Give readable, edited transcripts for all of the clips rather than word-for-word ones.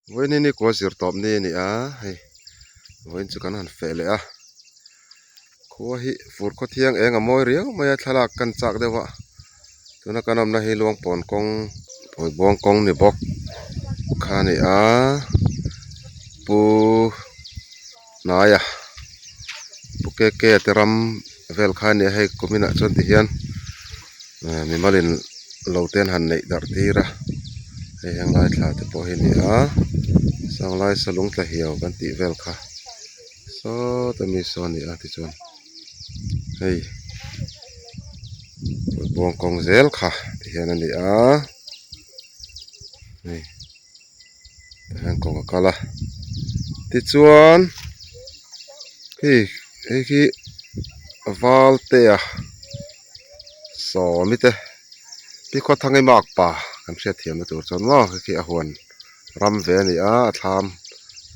Vawiin hi nikua zir tawp ni a ni a, hei vawiin chu kan han feh leh a, khua hi fur khaw thiang eng a mawi riau mai a thlalak kan chak deuh a, tuna kan awmna hi Luangpawn kawng Pawihbuang kawng ni bawk kha a ni a, Pu Hnaia Pu K K a te ram vel kha a ni a, hei kuminah chuan tihian mimalin lo te an han neih darh tir a hei heng lai thla te pawh hi a ni a sanglai salung tla hiau kan tih vel kha sawta mi saw a ni a tichuan hei buang kawng zel kha tihian a ni a hei tah hian kawng a kal a tichuan hei hei hi Valtea Sawmi te pi khawthang i mak pa kan hriat thiam na tur chuan maw hei khi a huan ram ve a ni a a thlam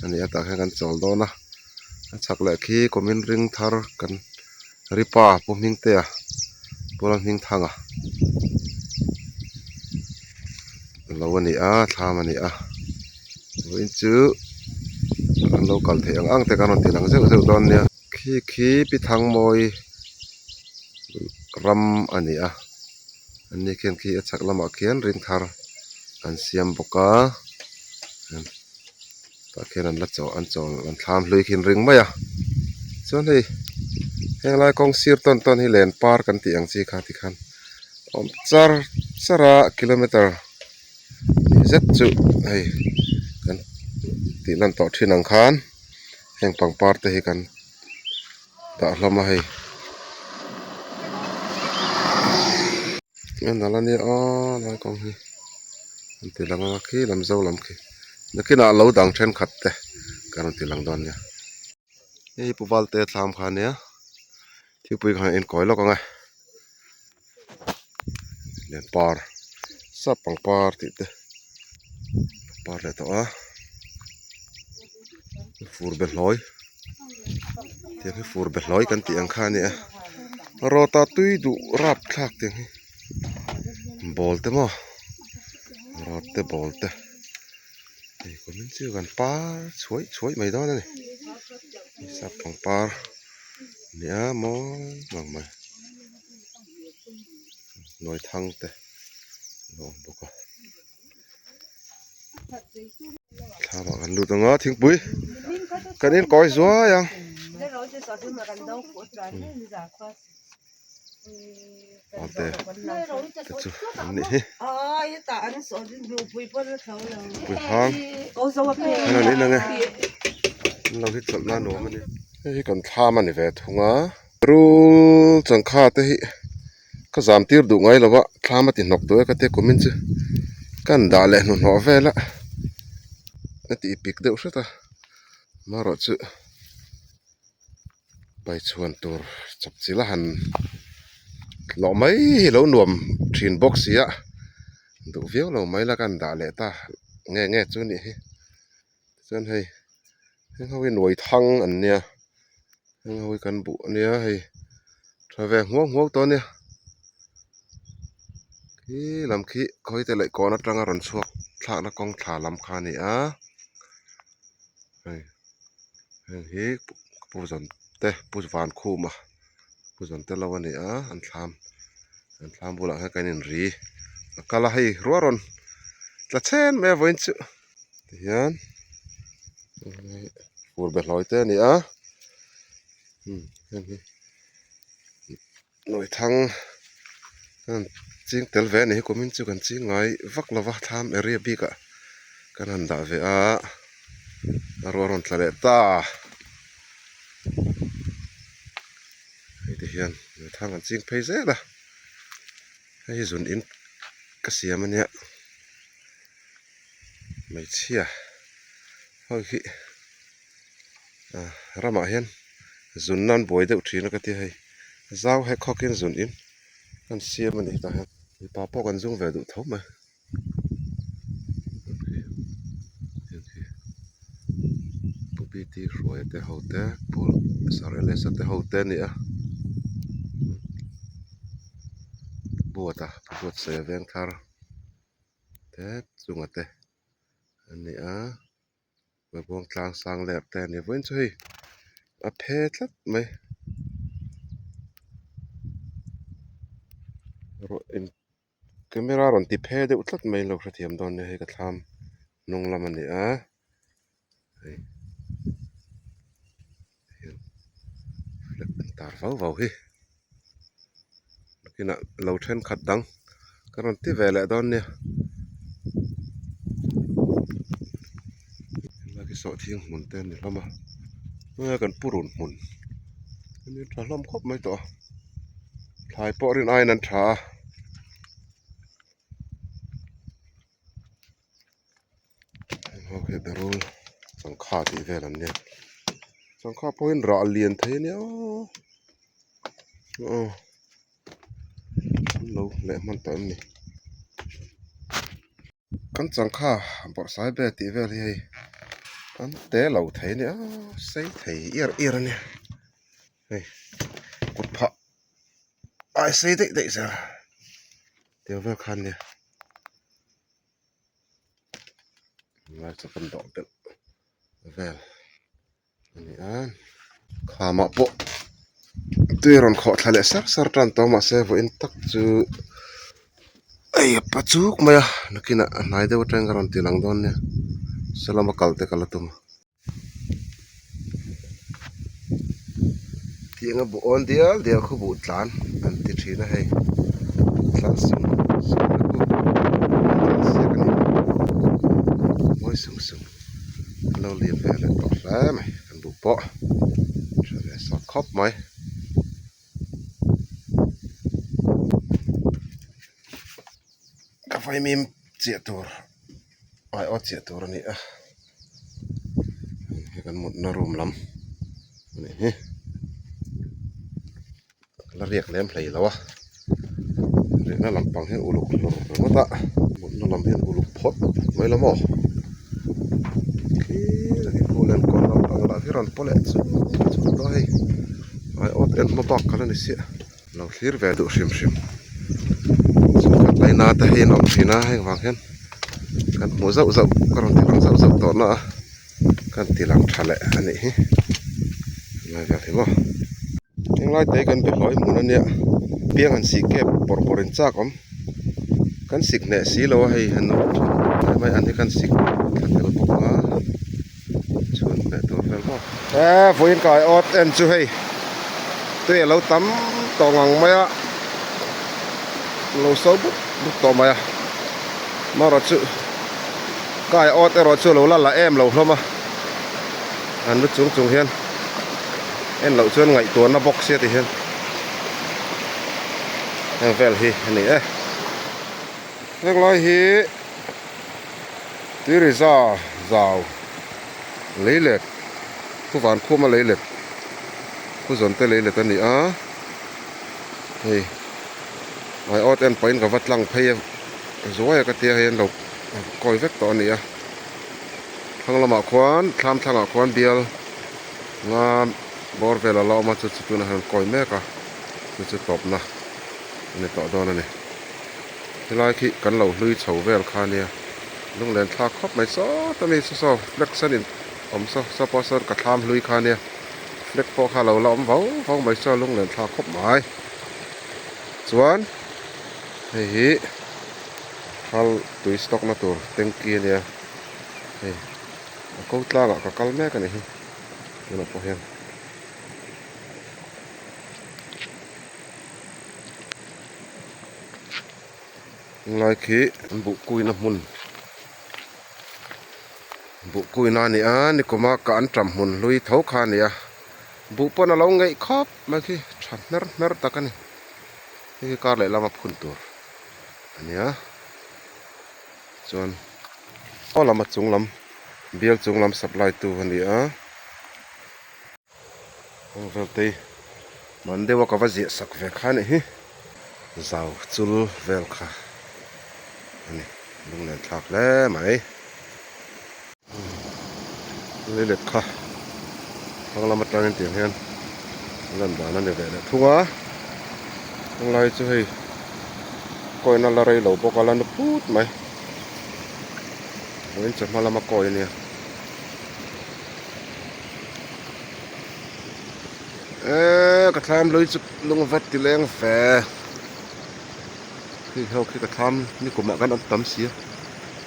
a ni a tah khian kan chawl dawn a a chhak leh khi kumin ring thar kan ri pa pu Hmingtea pu Lalhmingthanga lo a ni a thlam a ni a vawiin chu an lo kal theih ang ang te kan rawn ti lang zeuh zeuh dawn nia khi khi pi Thangmawi ram a ni a an ni khian khi a chhak lamah khian ring thar an siam bawk a tah khian an la chaw an chawl an thlam hlui khi an ring mai a chuan hei henglai kawng sir tawn tawn hi len par kan tih ang chi kha tikhan awm char char a kilometer zet chu hei kan tih lan tawh thin ang khan heng pangpar te hi kan dah hlawm a hei a nalh a nia aw lai kawng hi an ti lang a khi lam zo lam khi nakinah lo dang thenkhat te kan rawn ti lang dawn nia hei pu Valte thlam kha a nia thingpui kha an inkawi lawk ang e lianpar sap pangpar tih te par leh tawh a fur be hlawi tiang hi fur be hlawi kan tih ang kha a ni a rawta tui duh rap thlak tiang hi ball te maw rawt te ball te hei kumin chu kan par chhuai chhuai mai dawn a ni sap pangpar a ni a mawi ngang mai nawi thang te a lo awm bawk a thlamah kan lut ang a thingpui kan inkawi zuai ang. Awte te chu an nih hi pui hang an rawn in ang e an lo hi chawlh na nuam a ni hei hi kan thlam a ni ve thung a rul changkha te hi ka zam tir duh ngai lo a thlam a ti hnawk duh e ka tia kumin chu kan dah leh hnuhnawh vel a a tih pik deuh hret a amaherawhchu. Paichhuan tur chawp chilh a han hlawh mai hi lo nuam thin bawk si a duh viau lo mai la ka han dah leh ta nge nge chu nih hi tichuan hei heng ho hi nuai thang an nia heng ho hi kan buh a nia hei tha ve nghuau nghuau tawh a nia khi lam khi khawi te leh kawn atanga rawn chhuak thlakna kawng thla lam kha a ni a hei. Heng hi pu zawn te pu van khum a pu zawn te lo a ni a an thlam an thlam bulah hian kan inri a kal a hei ruah rawn tla chhen mai a vawiin chu tihian fur be hlawi te a ni a heng hi Nawithang an ching tel ve a ni hi kumin chu kan ching ngai vak lo va thlam area bikah kan han dah ve a a ruah rawn tla leh ta hei te hian nawithang an ching phei zel a hei hi zun in ka siam a nia hmeichhia ho hi ramah hian zun nan buai deuh thin a ka ti a hei zau hek hawk in zun in an siam a ni tah hian mipa pawh kan zung ve duh tho mai pu B T Hruaia te ho te pu Sir L S a te ho te a ni a buata pu Buatsaia Vengthar te chunga te an ni a. Buang tlang sang ler te a ni vawiin chu hei a phe tlat mai rawh in camera rawn ti phe deuh tlat mai lo hrethiam dawn nia hei ka thlam hnung lam a ni a hei hian flag an tar vau vau hi nakinah lo thenkhat dang ka rawn ti ve leh dawn nia helai khi sawhthing hmun te a ni hlawm a hnuaia kan pu run hmun a ni tha hlawm khawp mai tawh a thlai pawh rin aiin an tha a. Heng ho hi berul sangha tih vel an nia sangha pawhin rah lian thei ania aw aw an lo leh hman tawh em ni kan sangha bawrhsai vel tih vel hi hei an te lo thei ania aw sei thei iar iar ania hei kut phah ai sei daih daih zel tiang vel khan nia. Lai chu kan dawh deuh vel a ni a khamah pawh tui a rawn khawh thla leh sar sar tan tawh mahse vawiin tak chu hei a pa chuk mai a nakinah a hnai deuh atangin ka rawn ti lang dawn nia saw lama kal te ka la tum a. Tianga buh awn dial dial khu buh tlan an ti thin a hei tlan sung sung na khu tlan siak a ni mawi sung sung an lo lian ve leh tawh hle mai an buh pawh tha ve sawt khawp mai. Ka vaimim chiah tur. Ai aw chiah tur a ni a hei kan mutna room lam a nih hi la riak lem hlei lo a riahna lampang hian uluk hlur ringawt a mutna lam hian uluk phawt mai lo maw khi phul enkawl lampang lah hi rawn paw leh chut chut dawn a hei ai awt en hma bak kha la ni siah. Lo thlir ve duh hrim hrim chhungkhat laina te hi an awm thin a heng vang hian kan hmuh zauh zauh ka rawn ti lang zauh zauh tawh na a kan ti lang tha leh a nih hi helai vel hi maw henglai te hi kan be hlawi hmun a nia piang han sih kep bawrh bawrh in chak awm kan sik hneh si lo a hei han mai an hi kan sik thla tel bawk a. Chhun hmeh tur vel maw. E vawiin kai awt en chu hei tui a lo tam tawh ngang mai a lo so but but tawh mai a amaherawh chu kai awt erawh chu a lo la la em lo hlawm a an lu chung chung hian en loh chuan ngaihtuahna bawk sia ti hian heng vel hi a ni e henglai hi. Tiriza zau leilet khu van khuma leilet khu zawn te leilet a ni a hei ai awt en pahin ka va tlang phei a zuai a ka tia hei an lo kawi vek tawh a ni a thlang lamah khuan thlam thlangah khuan bial nga bawr vel a la awm a chu chu tunah hian an kawi mek a chu chu tawpna a ni tawh dawn a ni. Helai khi kan lo hlui chho vel kha nia lunglen thlak khawp mai sawt a mi saw saw flag sen in awm saw saw pawh sawn ka thlam hlui kha nia flag pawh kha lo la awm vau vau mai saw lunglen thlak khawp mai chuan hei hi thal tui stock na tur tanky a nia hei a ko tlangah ka kal mek a ni hi tunah pawh hian. Lai khi an buh kuina hmun buh kuina a ni a nikuma ka an ṭam hmun hlui tho kha a ni a buh pawn a lo ngeih khawp mai khi ṭha hmer hmer tak a ni hei hi kar leh lama phun tur a ni a chuan aw lama chung lam bial chung lam supply tu a ni a. Heng vel te hi man deuh a ka va ziah sak ve kha anih hi zau chul vel kha a ni lunglen thlak hle mai leilet kha thlang lam atangin tiang hian a lan dan a ni ve leh thung a henglai chu hei kawina la rei lo bawk a la nu phut mai vawiin chawhma lama kawi a nia. Eee ka thlam lui chu lung vat ti leng ve khi ho khi ka thlam nikum ah khan an tam si a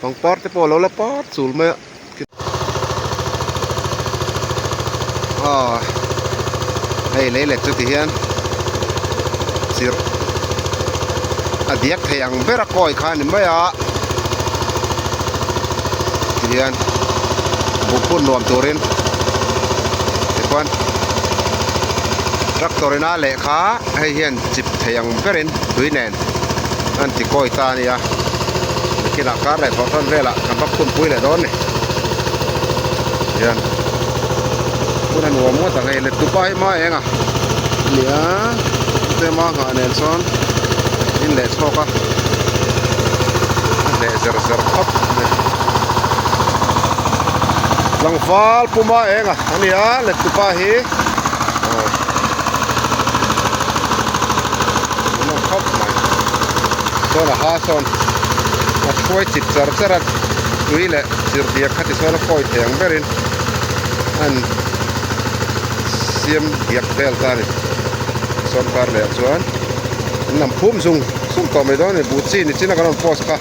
pangpar te pawh a lo la par chul mai a aw hei lei let chu ti hian chirh a diak thei ang ber a kawi kha a ni mai a ti hian buh phun nuam turin tichuan tractor in a lehkha hei hian chip thei ang berin tui nen a an ti kawi ta a nia nakinah kar leh thawh tan velah kan va phun pui leh dawn ni hian phun a nuam ngawt ang hei let tupa hi hma eng a nia tlema nghah nen chuan in leh chhawk a a hleh zer zer khawp mai tlangval puma eng a ania let tupa hi aw hmuhnawm khawp mai chuan a ha sawn a hruai chip char char a tui leh chirhdiak kha tichuan a kawi thei ang berin a in siam diak vel ta a ni sawn kar leh ah chuan an lam phum zung zung tawh mai dawn a ni buh chi ni chin a kan rawn post kha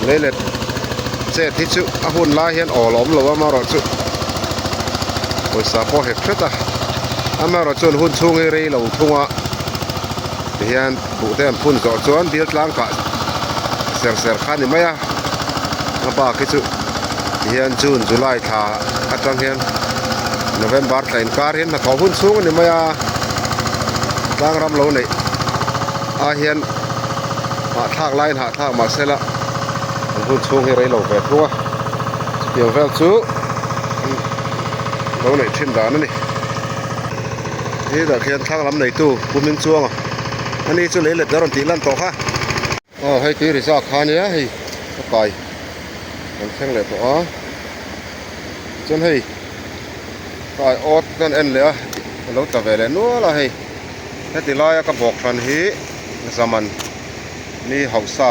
leilet chet hi chu a hun lai hian awl a awm lo a amaherawhchu pawisa pawh hek hret a amaherawhchu an hun chhung hi rei lo thung a tihian buh te an phun zawh chuan bial tlang kah ser ser kha a ni mai a a bak hi chu tihian june july thla atang hian november thla inkar hian hnathawh hun chhung a ni mai a tlang ram lo neih ah hian hahthlak laiin hahthlak mahse la an hun chhung hi rei lo ve thung a chutiang vel chu lo neih thin dan a ni hetah khian thlang lam neitu Pu Hmingchuanga ani chu lei let a rawn tih lan tawh kha. Aw hei tui ri zak kha ania hei ka kai kan thleng leh tawh a chuan hei kai awt kan en leh a a lo tla ve leh nual a hei heti laia ka bawk hran hi zaman ni hausa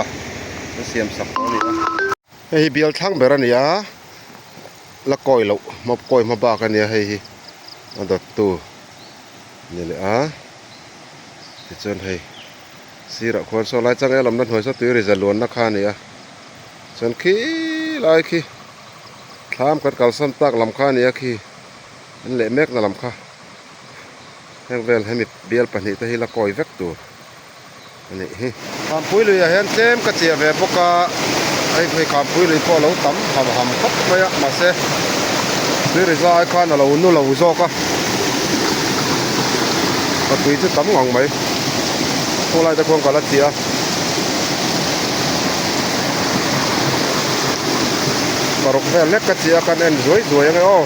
an siam sak tawh a ni a hei hi bial thlang ber a ni a la kawi loh hma kawi hma bak a nia hei hi a dawttu a ni leh a tichuan hei. Sirah khuan saw lai chang lamna hnuai saw tui ri za luanna kha a ni a chuan khi lai khi thlam kan kalsan tak lam kha a ni a khi an leh mekna lam kha heng vel hemi bial pahnih te hi la kawi vek tur a nih hi. Khampui luiah hian tlem ka chiah ve bawk a hei hei khampui lui pawh a lo tam ham ham khawp mai a mahse tui ri za ai khan a lo nu lo zawk a a tui chu tam ngang mai. Khawlai te khuan ka la ti a. Paruk vel lek ka chi a kan en zuai zuai ange aw.